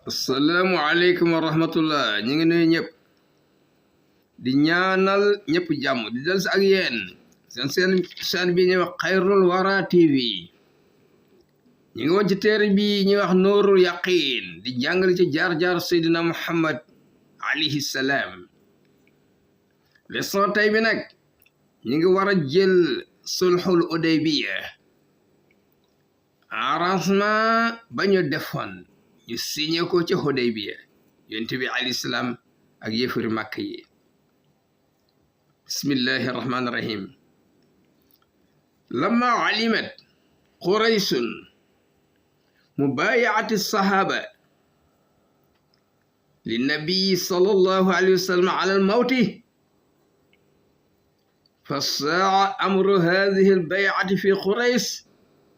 asalaamaaleykum wa rahmatullah ñu ngi nuyu ñëpp di ñaanal ñëpp jàmm di del si ak yéen seen chaîne bi ñuy wax Xayrul Wara TV ñu ngi woon ci téere bi ñuy wax Nuurul Yaqiin di jàngale ci jaar-jaar Seydina Muhammad alayhi salaam leçon tey bi nag ñu ngi war a jël sulhul Hudaybiya arrangement ba ñu defoon ñu signé ko ci Hudaybiya yonent bi alayhi salaam ak yéefari màkk yi bismillahi rahmaani rahim lamma alimat qurayshun mubayaati sahaba linnabii sallallahu alayhi wa sallam ala almawti fasaa amru hadihi albayati fi quraysh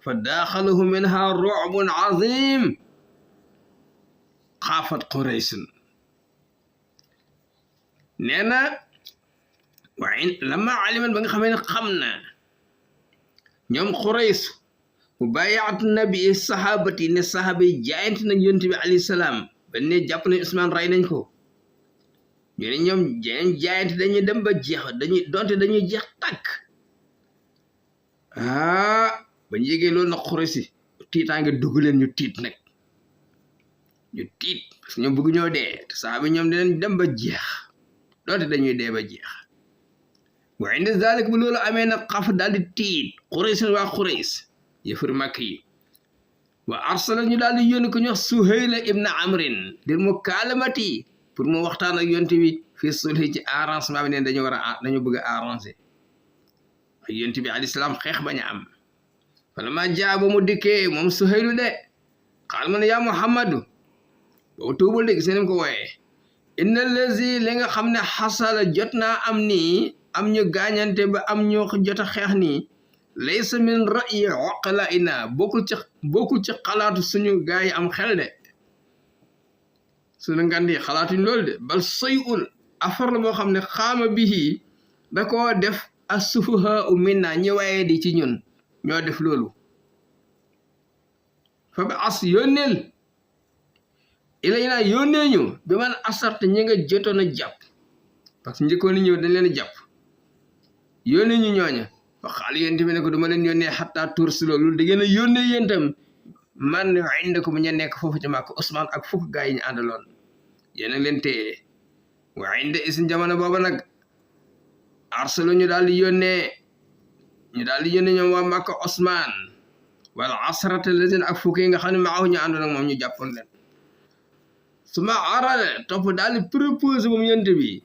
fadaaxalahu minha ru'bun azim xaafat qurayshun nee na waaye lama alimat ba nga xamee ne xam na ñoom quraysh mu bàyyaat nabi sahabati ne sahaba yi jaayante nañ yonent bi alayhi salaam ba ne jàpp nañ Usmaan rey nañ ko ñu ne ñoom jaayante dañuy dem ba jeex dañuy jeex tàkk ba ñu yégee loolu nag quraysh yi tiitaange dugg leen ñu tiit nag ñu tiit parce que ñoom bëgg ñoo dee te saxaaba ñoom dinañ dem ba jeex doonte dañuy dee ba jeex wa inda zalik bu loolu amee nag xaf daal di tiit Quraysh waa Quraysh yëfër màkk yi wa arsala ñu daal di yónni ko ñu wax Suhayl ibn Amrin ngir mu kaalamati pour mu waxtaan ak yonte bi fii sulhi ci arrangement bi ne dañu bëgg a arranger ak yonte bi alayhi salaam xeex bañ a am fala ma jaa ba mu dikkee moom Suhaylu de xaal ma ne yaa Muhammadu boobu tuubul de gis ngeen ko wooyee inna lazi li nga xam ne xasala jot naa am nii am ñu gaañante ba am ñu jot a xeex nii laysa min ra'yi uqalaa'ina bokkul ci xalaatu suñu gaa yi am xel de suñu ngand yi xalaatuñ loolu de bal sayul afar la boo xam ne xaama bihi da koo def as-sufahaa'u minna ñi waaye di ci ñun ñoo def loolu fa ba as yónneel ilay naa yónnee ñu bi man asarte ñi nga jotoon a jàpp parce que njëkkoon ñëw dañ leen a jàpp yónnee ñu ñooña fa xaal yéen tamit ne ko duma leen yónnee xattaa tuur si loolu da ngeen a yónnee yéen tam man inde ko mu ña nekk foofu ci màkk Usmaan ak fukk gaa yi ñu àndaloon yéen a leen téye waaye inde isin jamono booba nag arsalo ñu daal di yónnee ñoom waa màkk Usmaan wala asrata lazina ak fukk yi nga xam ne maahu ñu àndoon ak moom ñu jàppoon leen su ma arale topp daal di proposé moom yonent bi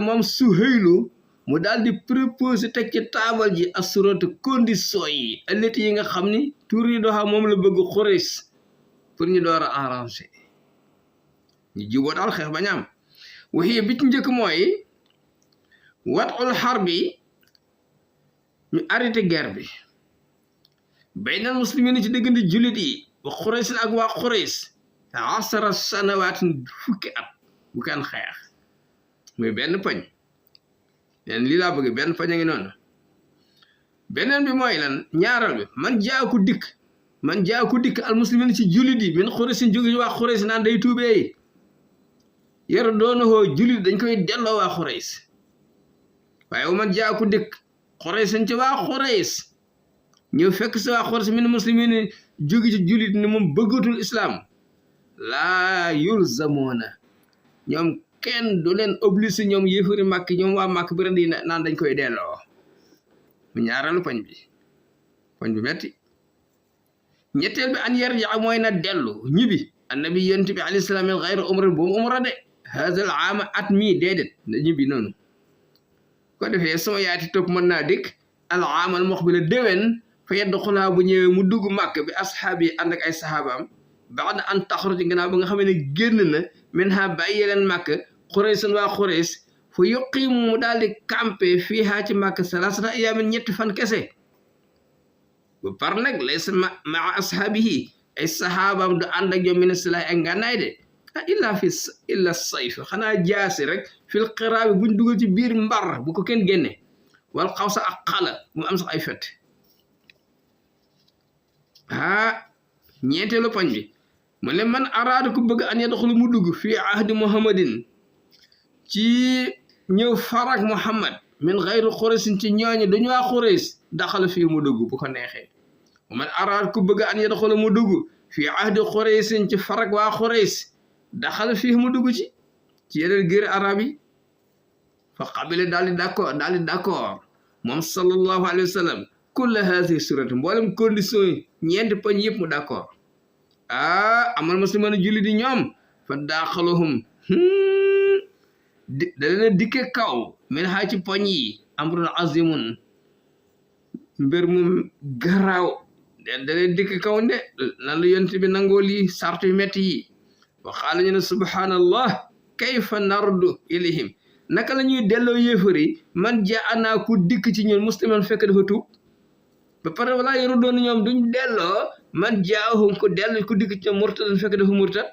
moom Suhaylu mu daal di proposé teg ci taabal ji assurate condition yi allati yi nga xam ni tur yi doxa moom la bëgg Quraysh pour ñu door a arrangé ñu juboo daal xeex ba ñaam waxi bi ci njëkk mooy watul xar bi ñu arrêté guerre bi baynal muslimin ci diggante jullit yi wa Quraysh ak waa Quraysh asara sanawaatin fukki at bu kan xeex muy benn poñ leen lii laa bëgg benn poñ a ngi noonu beneen bi mooy lan ñaaral bi man jaa ku dikk al muslimin ci jullit yi min Quraysh jóge waa Quraysh naan day tuubee yoro doona hoo jullit dañ koy delloo waa Quraysh waaye man jaa ku dikk Quraysh ci waa Quraysh ñëw fekk si waa Quraysh min muslimin jóge ci jullit ni moom bëggatul islam laa yulzamoona ñoom kenn du leen obligé ñoom yéefari màkk ñoom waa màkk bi rek naan dañ koy delloo mu ñaareelu poñ bi metti ñetteel bi an yarja mooy na dellu ñibi annabi yonent bi alayhi salaam min xayra umra boobu umra de haazal aama at mii déedéet na ñibi noonu ko defee sama yaati topp mën naa dikk al aamal mox bi la déwén fa yadxulaa bu ñëwee mu dugg màkk bi asxaab yi ànd ak ay saxaabaam ba'da an taxruj gannaaw ba nga xam ne génn na min ha bàyyi leen màkk Quraysh waa Quraysh fu yuqiimu mu daal di campé fii haa ci màkk salaasata ayyaamin ñetti fan kese bu par nag laysa maa ashaabihi ay saxaabaam du ànd ak ñoom min silaah ak ngànnaay de illa sayf xanaa jaasi rek fil qiraabi buñ dugal ci biir mbar bu ko kenn génne wal xawsa ak xala mu am sax ay fet ñeenteelu poñ bi mu ne man araada ku bëgg an yadxulu mu dugg fii ahdi muhammadin ci ñëw farak muhammad min xayri xuraysin ci ñooñu dañu waa xurays daxala fii mu dugg bu ko neexee man araada ku bëgg an yadxulu mu dugg fii ahdi xuraysin ci farak waa xurays daxala fii mu dugg ci yeneen giir arab yi fa qabila daal di d'accord moom sallallahu alayhi wa sallam kulla haadihi surati mboolem condition yi ñeenti poñ yëpp mu d'accord amal musliman julli di ñoom fa daaxaluhum da leen dikke kaw min haa ci poñ yi amrun azimun mbir mu garaaw da leen dikke kaw nde lan la yonent bi nangoo lii sart yu metti yi wa qaala ñu ne subhanallah kayfa nardu ilayhim naka la ñuy delloo yéefari man jaanaa ku dikk ci ñun musliman fekk dafa tuub ba pare walaa yoru doon ñoom duñ delloo man jaahum ku dellu ku dikk ci ñoom murtadan fekk dafa murtad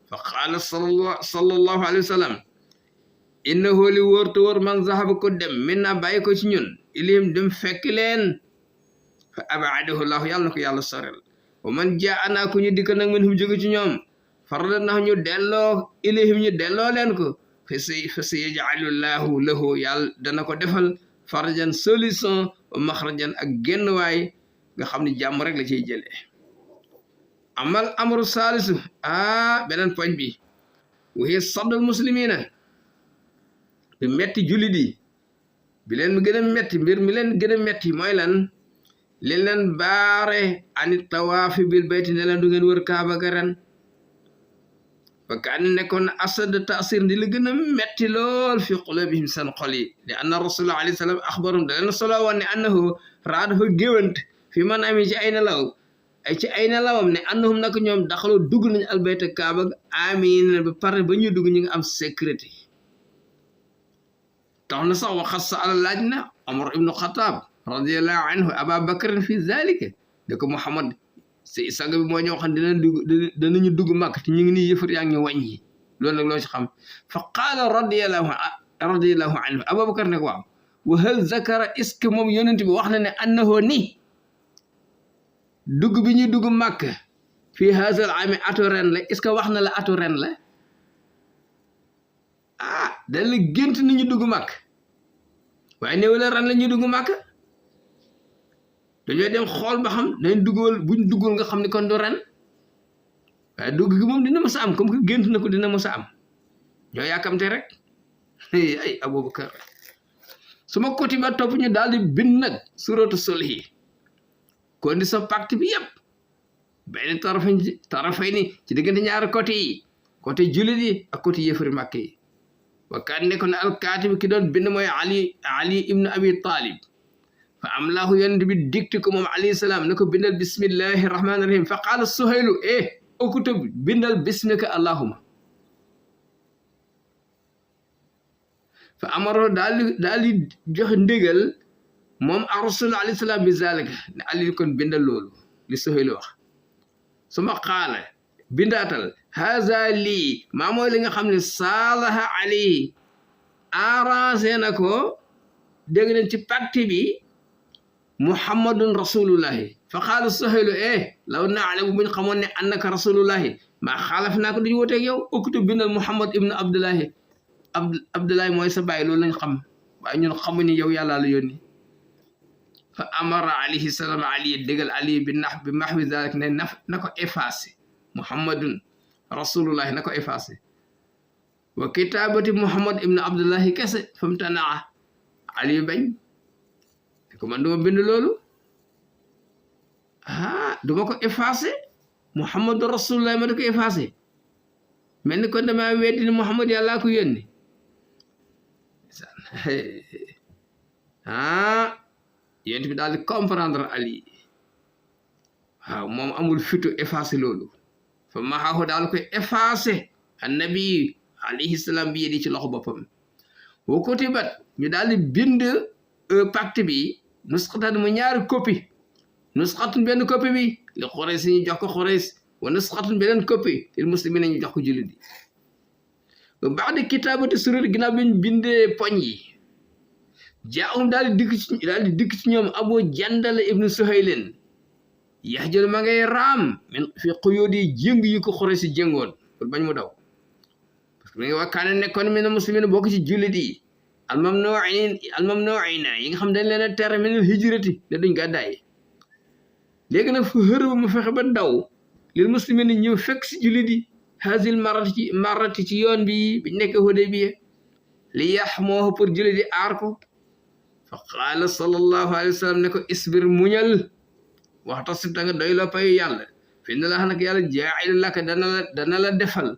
fa qaala sallallahu alayhi wa sallam innahu li wóor te wóor man zahaba ko dem min naa bàyyi ko ci ñun ilayhim dem fekk leen fa abaadahu llahu yàlla na ko yàlla sorel wa man jaanaa ku ñu dikk nag min hum jóge ci ñoom farada nax ñu delloo ilayhim ñu delloo leen ko fa sa yaj'alu llahu lahu yàlla dana ko defal farajan solution wa maxrajan ak génn waay nga xam ne jàmm rek la ciy jëlee amal amru saalisu beneen poñ bi waxee saddul muslimina bi metti jullit yi bi leen gën a metti mbir mi leen gën a metti mooy lan leen baare anit tawaafi bil bayti ne leen du ngeen wër kaaba ga ren fa kaan nekkoon asad taasir di la gën a metti lool fi qulubihim seen xol yi li anna rasulullah alayhi salaam axbarum da leen solo woon ne annahu raa dafa géwant fi man ami ci ay nelawam ne annahum nag ñoom daxaloo dugg nañu albayta kaaba amin ba pare ba ñu dugg ñu ngi am sécurité tax na sax waxat sa ala laaj na Omar ibnu Xataab radiallahu anhu Aba Bakrin fi zalika da ko Muhammad si sang bi moo ñoo xam danañu dugg màkk te ñu ngi nii yëfar yaa ngi wàññi loolu nag loo ci xam fa qaala radiallahu anhu Abubakar ne ko waaw wa hal zakara est ce que moom yonent bi wax na ne annahu ni dugg bi ñuy dugg màkk fii haazal aami atu ren la est ce que wax na la atu ren la dañ la gént ni ñu dugg màkk waaye néew la ren la ñuy dugg màkk dañoo dem xool ba xam dañ duggal buñ duggul nga xam ne kon du ren waaye dugg gi moom dina mës a am comme que gént na ko dina mës a am ñoo yàkkamte rek ay Abubakar su ma côté ba topp ñu daal di bind nag suratu sulhi condition pacte bi yëpp benn tarafay ni ci diggante ñaari côté yi côté jullit yi ak côté yëfari màkk yi wa kaan nekkoon alkaatib ki doon bind mooy ali ibnu abi talib fa am laahu yonent bi dicté ko moom alayhi salaam ne ko bindal bismillahi rahmaani rahim fa qaala suhaylu uktub bindal bismika allahuma fa amaro daal di jox ndigal moom ar-rasul alayhi salaam bi zalika ne ali kon bindal loolu li Suhayl wax suma qaala bindaatal haza lii maa mooy li nga xam ne saalaha ali arrangé na ko dégg nañ ci pacte bi muhammadun rasulullahi fa qaala Suhayl law naalamu buñ xamoon ne annaka rasulullahi maa xaalaf naa ko duñu woteeg yow uktub bindal muhammad ibnu abdullahi mooy sa bàyyi loolu lañ xam waaye ñun xamuñu yow yàlla la yónni fa amara alayhi salaam ali déggal ali bi mahwi zalik ne na ko effacé muhammadun rasulullahi na ko effacé wa kitabati muhammad ibnu abdullahi kese fam tanaa ali bañ ko man duma bind loolu duma ko effacé muhammadu rasulullahi ma da ko effacé mel ni kon dama weddi ni muhammad yàllaa ko yónni yonent bi daal di comprendre ali waaw moom amul fitu effacé loolu fa maxaahu daal koy effacé annabi alayhi salaam bi yedi ci loxo boppam wa kutibat ñu daal di bind pacte bi nusxatan mu ñaari copie nusxatun benn copie bi li Quraysh ñu jox ko Quraysh wa nusxatun beneen copie lil muslimina ñu jox ko jullit yi ba ba'da kitaabati surur ginnaaw bi ñu bindee poñ yi jaahum daal di dikk ci ñoom Abu Jandal ibnu Suhaylin yaxjul ma ngay raam min fi quyudi jéng yi ko xore si jéngoon pour bañ mu daw parce que mi ngi wakkaane nekkoon min muslimin bokk ci jullit yi almamnuina yi nga xam dañ leen a tere min hijrati ne duñ gàddaay léegi nag fu hërëb mu fexe ba daw lil muslimin ñëw fekk si jullit yi hasil marati ci yoon bi biñ nekk Hudaybiya li yaxmoo pour jullit yi aar ko fa qaala sallallahu alayhi wa sallam ne ko isbir muñal waxtasib ta nga doy loo payu yàlla fi na la nag yàlla jaa'ilu laka dana la defal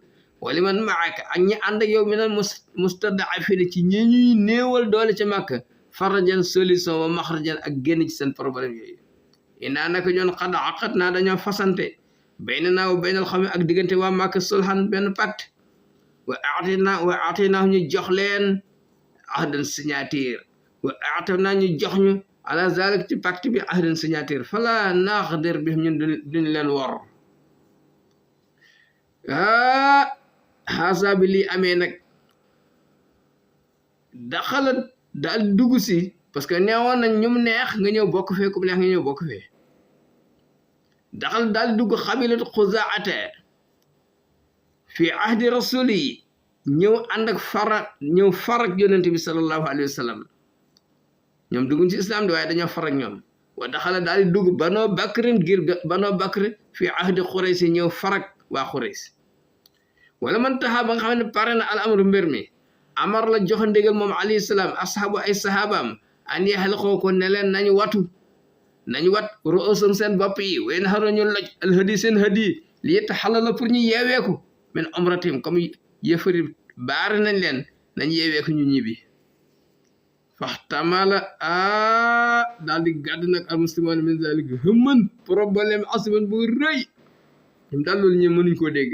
wali man maaka ak ñi ànd ak yow minal mustad'afina ci ñi ñuy néewal doole ca Makka farajan solution wa maxrajan ak génn ci seen problème yooyu inaa naka ñoon xad aqat naa dañoo fasante baynanaa wa baynal xawmi ak diggante waa Makka sulhan benn pacte wa aatinaa ñu jox leen ahdan signature wa aatinaa ñu jox ñu ala zalik ci pacte bi ahdan signature fala naqdir bi ñun duñ leen wor xaasa bi lii amee nag daxalat daal dugg si parce que neewoon nañ ñum neex nga ñëw bokk fee ku neex nga ñëw bokk fee daxal daal dugg xabilat xuzaate fi ahdi rasul yi ñëw ànd ak ñëw farak yonent bi sallallahu alayhi wa sallam ñoom dugguñ ci islam di waaye dañoo farak ñoom wa daxala daal di dugg banoo bakrin ngir banoo bakri fi ahdi xurays ñëw farak waa xurays wala man taxaa ba nga xam ne pare na al amru mbir mi amar la jox ndigal moom alayhi salaam asxaabu ay saxaabaam an yaxliqoo ko ne leen nañu wat ruusum seen bopp yi way na xaro ñu loj al hadi seen hadi li yetta xalala pour ñu yeeweeku min umratim comme yëfari baari nañ leen nañ yeeweeku ñu ñibbi faxtamala daal di gàdd nag al muslimaan min zalik hëmman problème asiman bu rëy ñoom daal loolu ñu mënuñ koo dégg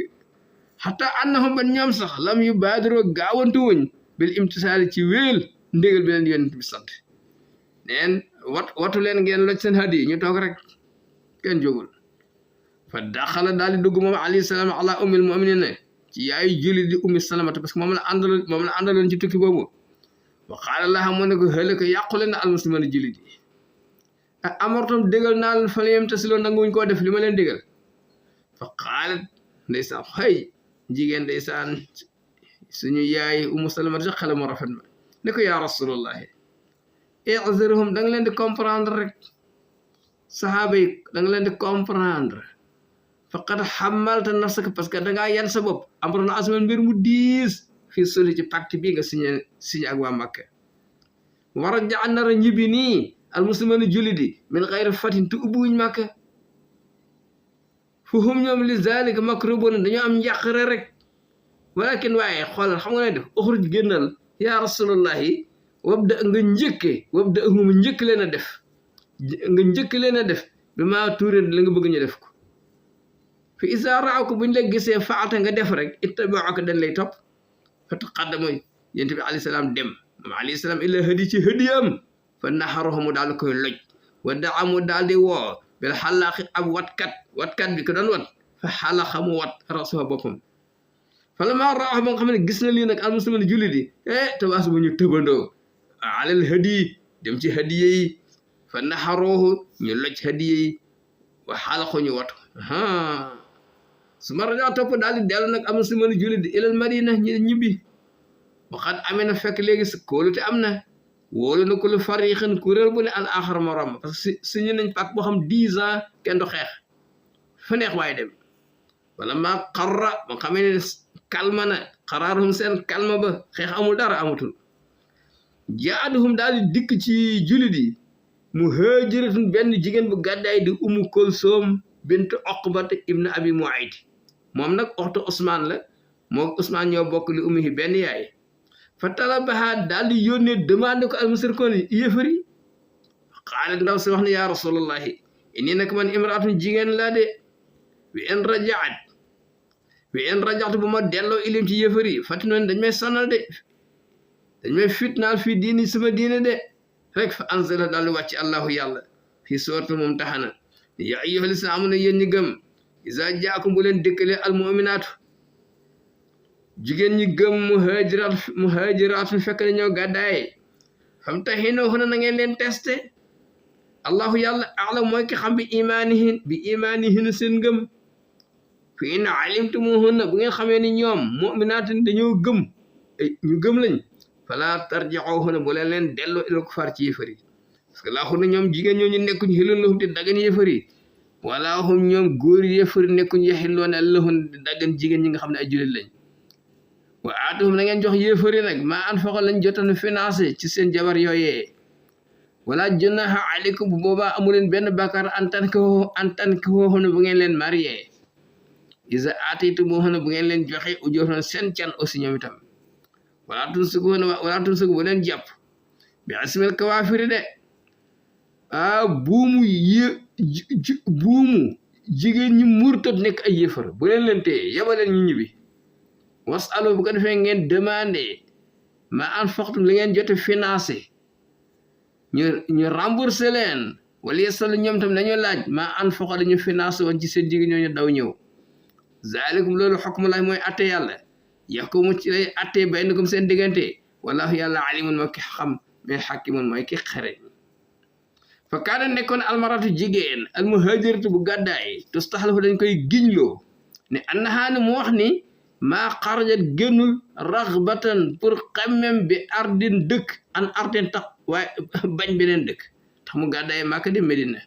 xata annahum ban ñoom sax lam yu baadiroo gaawantu wuñ bil imtisaali ci wéel ndégal bi leen yonent bi sant neen watu leen ngeen loj seen hadi ñu toog rek kenn jógul fa daxala daal di dugg moom alayhi salaam ala ummil mu'minin ne ci yaayu jullit di ummi salamata parce que moom la àndaloon ci tukki boobu wa qaala laha mu ne ko xële ko yàqule na almusliman jullit yi amartum dégal naa leen fa la yem tasiloo nanguwuñ koo def li ma leen dégal fa qaalat ndeysaan xëy jigéen ndeysaan suñu yaay ummu salamata sax xale mu rafet ma ne ko yaa rasulallahi i'zirhum da nga leen di comprendre rek sahaaba yi da nga leen di comprendre faqad xamalta nafsaka parce que da ngaa yan sa bopp amroon asman mbir mu diis fii soli ci pacte bii nga signé ak waa Makka war a jaan nar a ñibbi nii almuslimani jullit yi min xayri fatin tu ubbiwuñ Makka fu hum ñoom li zalika makrubun dañoo am njàqare rek walakin waaye xoolal xam nga ne def uxruj génnal yaa rasulallahi wabda nga njëkk leen a def bi maa tuuré la nga bëgg ñu def ko fi isa raaw ko buñ la gisee faata nga def rek ittabaaka dañ lay topp fa taqaddama yonent bi alayhi salaam dem moom alayhi salaam illa hadi ci hadiyam fa naxarohu mu daal koy loj wa daa mu daal di woo bil xalaaqi ab watkat bi ko doon wat fa xalaqa mu wat rasuha boppam fa la maa raaw ba nga xam ne gis na lii nag almuslimin jullit yi tabaas bu ñu tëbandoo alal hadi dem ci hadiye yi fa naxarohu ñu loj hadiye yi wa xalaqu ñu watu su ma rajaa topp daal di dellu nag almuslimin jullit di ilal madina ñi ñibbi waxaat amee na fekk léegi si kóolute am na wóolu na ko lu fariqin kuréel bu ne al axar morom parce que suñu nañ pak boo xam 10 ans kenn du xeex fa neex waaye dem wala maa xarra ba xamee ne kalma na xaraaruhum seen kalma ba xeex amul dara amatul jaaduhum daal di dikk ci jullit yi muhajiratun benn jigéen bu gàddaay di Umu Kulsoom bint Uqbat ibn Abi Muayt moom nag oxtu Ousmane la moo Ousmane ñoo bokk li ummi benn yaay fa talabaha daal di yónnee demande ko al musrikoon yéefar yi xaalat ndaw si wax ne yaa rasulallahi inni nag man imraatun jigéen laa de wi en rajaatu bu ma delloo ilim ci yéefar yi fatti noonu dañ may sonal de dañ may fitnaal fii diini sama diine de rek fa anzala daal di wàcc allahu yàlla fii suratul mumtahana yaa ayyuhal lazina aamanu yéen ñi gëm izaa jaakum bu leen dëkkalee al mu'minaatu jigéen ñi gëm muhaajiraatun fekk na ñoo gàddaaye famtahinuhunna na ngeen leen testé allahu yàlla alam mooy ki xam bi imaanihin seen ngëm fi in alimtumuhunna bu ngeen xamee ni ñoom mu'minaatin dañoo gëm ñu gëm lañ fala tarji'uhunna bu leen delloo ilal kufaar ci yéefar yi parce que laa xur na ñoom jigéen ñooñu nekkuñ xilun lahum di daggan yéefar yi wala hum ñoom góor yéefar nekkuñ yaxilloona lahum di daggan jigéen ñi nga xam ne ay jullit lañ wa aatuhum na ngeen jox yéefar yi nag maa anfaqa lañ jotoon financé ci seen jabar yooyee wala junaha aleykum bu boobaa amuleen benn bàkkaar en tant que xooxuna bu ngeen leen marié isa aataytumuhunna bu ngeen leen joxe ujooran seen can aussi ñoom itam wala tunsiku bu leen jàpp bi asmil kawaafiri de buumu jigéen ñi murtat nekk ay yëfar bu leen téye yabaleen ñu ñibbi wasalu bu ko defee ngeen demandé ma anfaqtum li ngeen jote financé ñu remboursé leen wala yesalu ñoom tam dañoo laaj ma anfaqa dañu financé woon ci seen jigéen ñooñu daw ñëw zalikum loolu xukmullahi mooy atte yàlla yaxkumu ci lay atte baynakum seen diggante wallahu yàlla alimun mooy ki xam mais xakimun mooy ki xere fa kaana nekkoon almaratu jigéen almuhajiratu bu gàddaay tustaxlafu dañ koy giñloo ne annahaani mu wax ni maa xarajat génnul raxbatan pour xemmem bi ardin dëkk an ardin tax waaye bañ beneen dëkk tax mu gàddaay Makka di Medina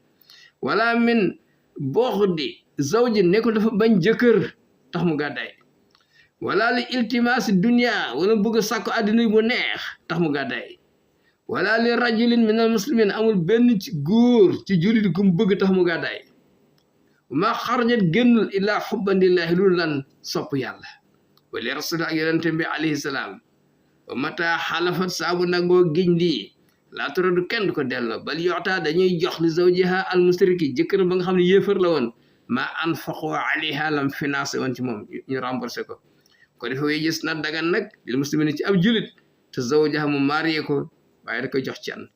wala min buxdi zawji nekkul dafa bañ jëkkër tax mu gàddaay wala li iltimaasi dunya wala bëgg a sàkku àddina bu neex tax mu gàddaay wala li rajulin min al muslimin amul benn ci góor ci jullit gu mu bëgg tax mu gàddaay ma xarajat génnul illaa xubban lillahi lu lan sopp yàlla wali rasul ak yonente bi alayhi salaam wa mata xalafat saabu nangoo giñ lii laa turadu kenn du ko delloo bal yoxtaa dañuy jox li zawjiha al musriki jëkkër ba nga xam ne yéefar la woon ma anfaqu alayha lam financé woon ci moom ñu remboursé ko ko defe way gis na dagan nag lil muslimin ci ab julit te zawjaha mu marié ko waaye da koy jox ci an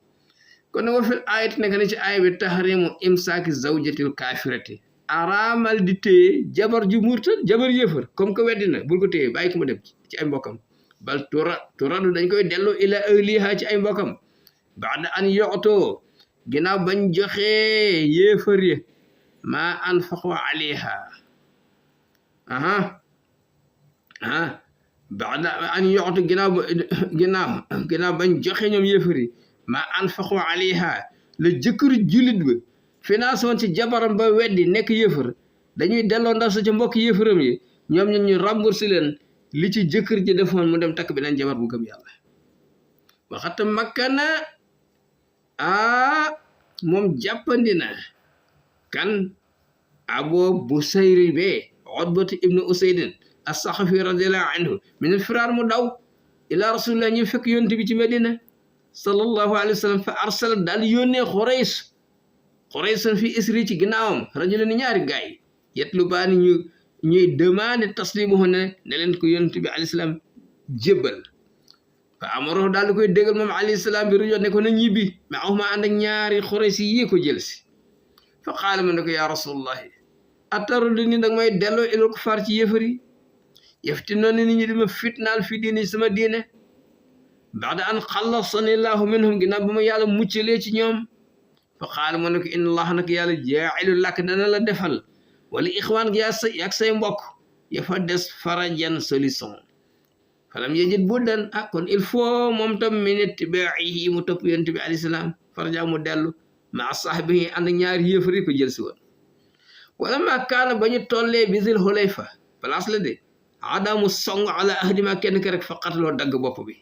kon nag wa fil ayat nekk na ci aaya bi tahrimu imsaaki zawjatil kaafirati araamal di téye jabar ju murtal jabar yéefar comme que weddina bul ko téye bàyyi ko mu dem ci ay mbokkam bal turadu dañ koy delloo ila ahliha ci ay mbokkam baada an yoxtoo ginnaaw bañ joxee yéefar yi ma anfaqu alayha baada an yoxtu ginnaaw bañ joxe ñoom yéefar yi ma anfaqu alayha la jëkkër jullit ba financé woon ci jabaram ba weddi nekk yéefar dañuy delloo ndaw sa ca mbokk yéefaram yi ñoom ñu remboursé leen li ci jëkkër ji defoon mu dem takk beneen jabar bu gëm yàlla waxata makkana moom jàppandi na kan Abu Busayri be Utbatu ibnu Usaydin as-Saxafi radiyallahu anhu min al-firaar mu daw ila rasulillah ñu fekk yonent bi ci Medina sallallahu alayhi wa sallam fa arsala daal yónnee Xuraysan fi isri ci ginnaawam rajulan ni ñaari gaay yetlu baani ñuy demandé taslimuhu ne leen ko yonent bi alayhi salaam jébbal fa amaro daal di koy déggal moom alayhi salaam bi rujo ne ko na ñibbi ma awma ànd ak ñaari Xuraysi yi ko jël si fa qaala ma ne ko yaa rasulullahi atarudi ni dag may delloo ilal kufaar ci yéefar yi yaftinoon ni nit ñi di ma fitnaal fi diini sama diine baada an xallasani llahu minhum ginnaaw ba ma yàlla muccalee ci ñoom fa qaala ma ne ko inna allah nag yàlla jaa'ilu lak dana la defal wala ixwaan gi ak say mbokk ya fa des farajan solution falam yajid buddan kon il faut moom tam min ittibaa'ihi mu topp yonent bi alayhi salaam faraja mu dellu ma sahbihi ànd ñaari yéefar yi ko jël si woon wala ma kaana ba ñu tollee bi Zul Xulayfa place la de adamu song ala ahdima kenn ki rek fa qatloo dagg bopp bi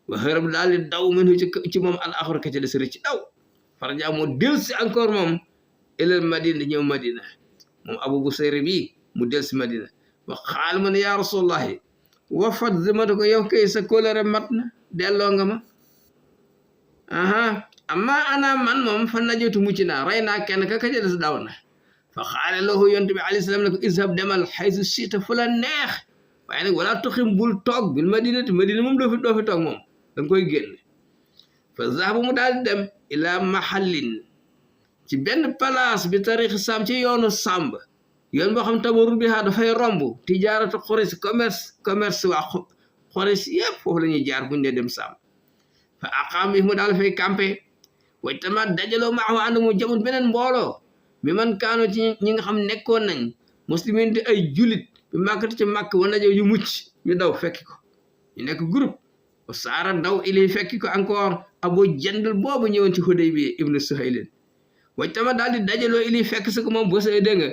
wa hërëb daal di daw minhu ci moom al axar ka ci des rëcc daw faraja moo del si encore moom ilal madina ñëw madina moom Abu Busayri bi mu del si madina wa xaal ma ne yaa rasulullahi wafat zimata ko yow kay sa kóolare mat na delloo nga ma amma ana man moom fa najootu mucc naa rey naa kenn ka ca des daw na fa xaale lahu yonent bi alayhi salaam ne ko izhab demal xaysu siita fu la neex waaye nag wala tuxim bul toog bil madinati madina moom doo fi toog moom da nga koy génn fa zahaba mu daal di dem ila mahallin ci benn place bi tarixi Saam ci yoonu Samb yoon boo xam tabaru bi dafay romb tijaaratu Quraysh commerce waa Quraysh yëpp foofu la ñuy jaar buñ dee dem Saam fa aqaam bi mu daal fay campé way tama dajaloo maahu ànd mu jamut beneen mbooloo mi man kaano ci ñi nga xam nekkoon nañ muslimin di ay julit bi màkkati ci màkk wa najo yu mucc ñu daw fekki ko ñu nekk groupe o saara daw ili fekki ko encore Abu Jandal boobu ñëwoon ci Hudaybiya ibnu Suhaylin way tama daal di dajaloo ili fekk si ko moom bu say dégg nga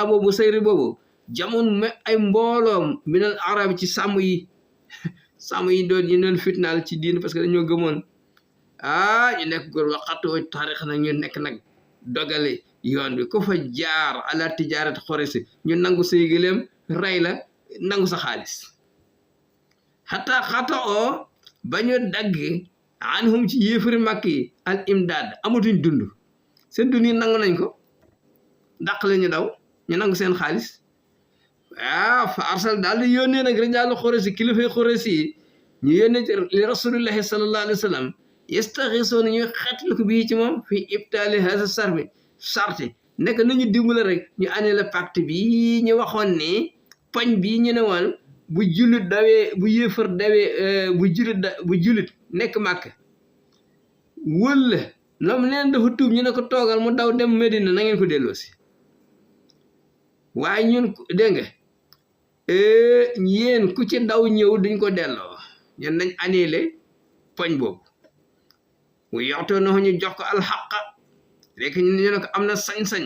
Abu Busayri boobu jamono ay mbooloom minal arab ci sàmm yi doon fitnaal ci diin parce que dañoo gëmoon ñu nekk góor waxatoo taarix nag ñu nekk nag dogale yoon bi ko fa jaar ala tijarat xoresi ñu nangu say gëléem rey la nangu sa xaalis xata oo ba ñu dagg anhum ci yéefari màkk yi al imdaad amatuñ dund seen dund yi nangu nañ ko dàq la ñu daw ñu nangu seen xaalis fa arsal daal di yónnee nag rijaalu xoresi kilifay xoresi yi ñu yónnee ci li rasulillahi sallallahu alayhi wa sallam yastaxisoona ñuy xeetlu ko bii ci moom fii ibtaali hasa sarti nekk nañu dimbale rek ñu annulé pacte bi ñu waxoon ne poñ bii ñu ne woon bu jullit dawee bu yéefar dawee bu jullit nekk màkk wëlla noom leen dafa tuub ñu ne ko toogal mu daw dem Medina na ngeen ko delloosi waaye ñun dégg nga yéen ku ci daw ñëw duñ ko delloo ñun nañ annulé poñ boobu mu yoxtoo na ñu jox ko alxaqa rek ñu ne ko am na sañ-sañ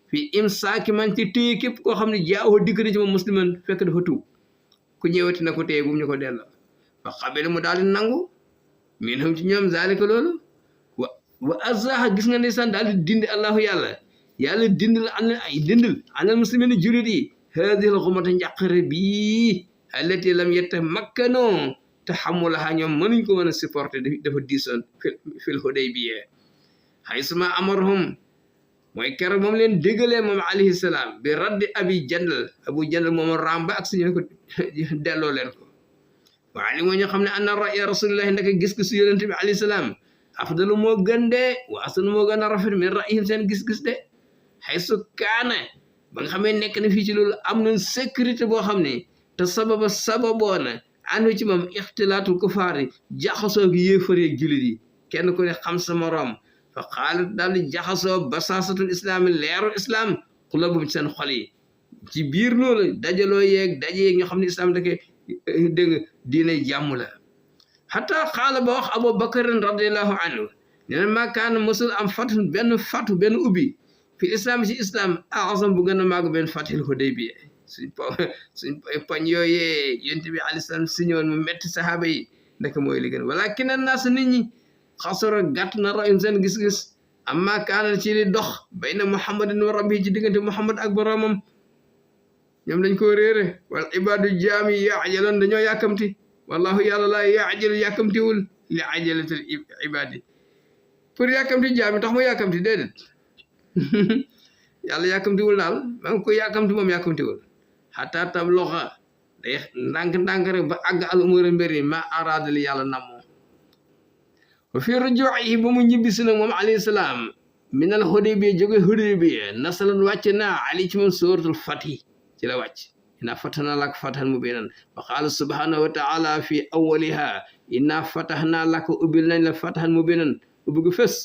fii imsaaki man ci téye képp koo xam ne jaawo dikk na ci moom musliman fekk dafa tuub ku ñëwati na ko téye bu mu ñu ko delloo fa xabel mu daal di nangu min hum ci ñoom zalika loolu wa azaha gis nga ndeysaan daal di dindi allahu yàlla dindil anal muslimin julit yi haadihil xumata njàqare bii allati lam yatamakkanoo taxamulaha ñoom mënuñ ko mën a supporter dafa diisoon fil Hudaybiya haysuma amarhum mooy keroog moom leen déggalee moom alayhi salaam bi raddi Abu Jandal moom ramba ak suñu ne ko delloo leen ko waaye li moo ñu xam ne anna ra'ya rasulillahi ndaka gis-gisu yonent bi alayhi salaam afdalu moo gën de wa asanu moo gën a rafet min ra'yihim seen gis-gis de haysu kaana ba nga xamee nekk na fii ci loolu am na sécurité boo xam ne te sababoona àndu ci moom ixtilaatul kufaari jaxasoo gi yéefaree julit yi kenn ku ne xam sa moroom fa xaalat daal di jaxasoo basaasatul islaami leeru islam xulabum ci seen xol yi ci biir loolu dajaloo yeeg daje yeeg ñoo xam ne islam dake dégg nga diine jàmm la xataa xaala ba wax Abu Bakarin radiallahu anhu nee na maakaan mosul am benn ubbi fi islam ci islam azam bu gën a màgg benn fathil Hudaybiya suñ poñ yooyee yonent bi alayhi salaam si ñëwoon mu metti sahaaba yi ndek mooy li gën walakin naas nit ñi xasara gàtt na rayum seen gis-gis amma kaana ci li dox bayna muhammadin wa rabbi ci diggante muhammad ak boromam ñoom dañ ko réere wal ibadu jaami yaajaloon dañoo yàkkamti wallahu yàlla laa yaajalu yàkkamtiwul li ajalatil ibadi pour yàkkamti jaami tax mu yàkkamti déedéet yàlla yàkkamtiwul daal ma ngi ko yàkkamti moom yàkkamtiwul xataa tab loxa day ndànk-ndànk rek ba àgg al umur mbir yi ma araada li yàlla namoo wa fi rujuuhi ba mu ñibbisi nag moom alayhi salaam minal Hudaybiya jóge Hudaybiya nasalan wàcc naa ali ci moom suratul fatih ci la wàcc inna fatahna laka fathan mubinan wa qaala subhanahu wa taala fi awwaliha inna fatahna laka ubbil nañ la fathan mubinan ubbi gu fës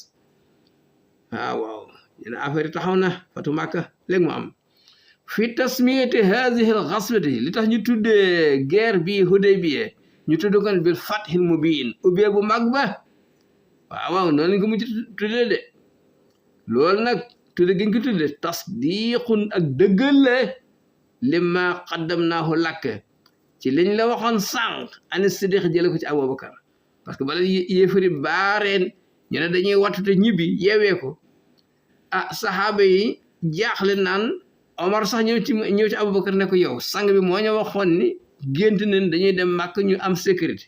waaw ñu ne affaire yi taxaw na fatu Makka léegi mu am fi tasmiyati hadihi al ghaswati li tax ñu tuddee guerre bi Hudaybiya ñu tudd ko bil fathil mubin ubbee bu mag ba waaw noonu lañ ko mujj tuddee de loolu nag tudde gi ñu ko tuddee tasdiqun ak dëggal la limma qaddamnaahu lakk ci liñ la waxoon sànq ani siddiq jële ko ci Abubakar parce que bala yéefari baareen ñu ne dañuy wattute ñibbi yeewee ko saxaaba yi jaaxle naan Omar sax ñëw ci Abubakar ne ko yow sang bi moo ñu waxoon ni gént nañ dañuy dem màkk ñu am sécurité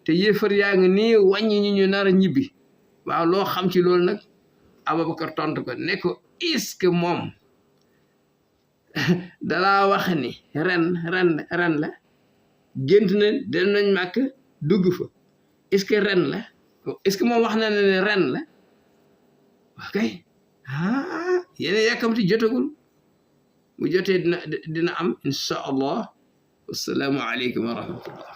te yéefar yaa ngi nii wàññi ñu nar a ñibbi waaw loo xam ci loolu nag Abubakar tontu ko ne ko est-ce que moom dalaa wax ni ren la gént na dem nañ màkk dugg fa est-ce que ren la est-ce que moom wax na ne ren la ok yéen yàkkamti jotagul bu jotee dina am insha allah wassalaamu aleykum wa rahmatullah